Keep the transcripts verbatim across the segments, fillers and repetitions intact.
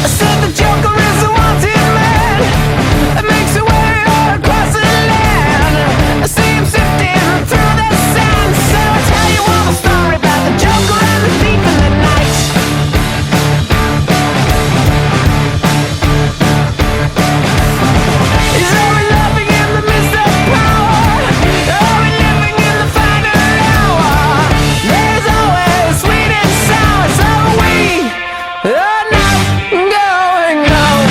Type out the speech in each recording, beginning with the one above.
I said the Joker is a wanted man. It makes a way all across the land. I see him sifting through the sand. So I tell you all the story about the Joker and the thief in the night. He's always laughing in the midst of power, always living in the final hour. There's always sweet and sour, so we are not going home.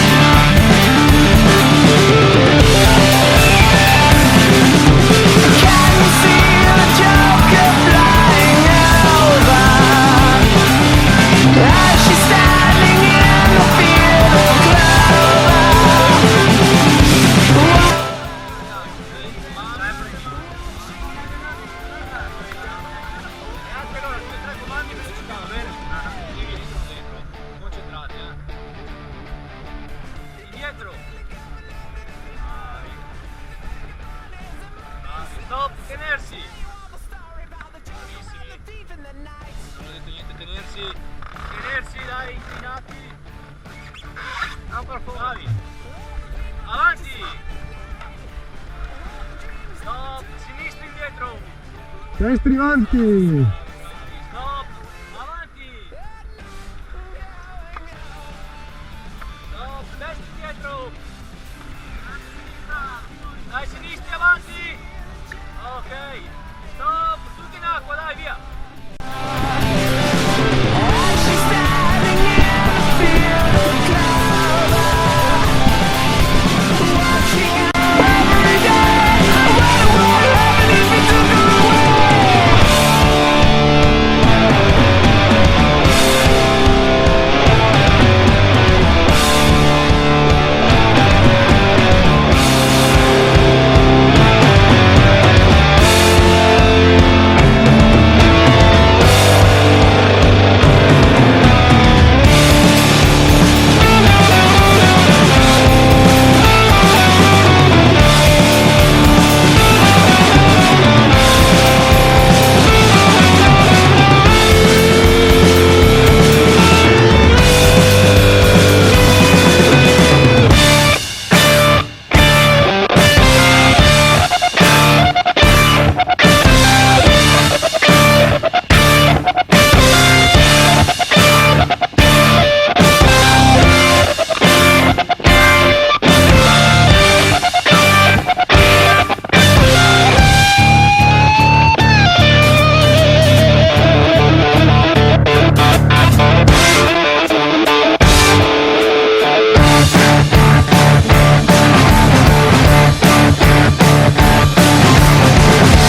Can you see the Joker flying over? As she's standing in the field of clover. Concentrati, eh. Indietro. Bravi. Stop, tenersi. Bravissimi. Non ho detto niente, tenersi. Tenersi, dai, inclinati. Bravi. Avanti. Stop, sinistro, indietro. Destri, avanti. Stop, avanti. Stop, destri, indietro. Dai, sinistri, avanti. Ok. Stop, tutti in acqua, dai, via.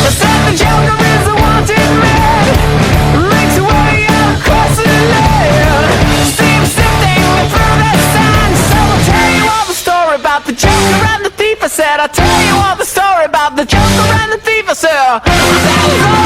They said the Joker is a wanted man. Makes a way out across the land. See him sifting through the sand. So I'll tell you all the story about the Joker and the thief. I said, I'll tell you all the story about the Joker and the thief. I said, that was all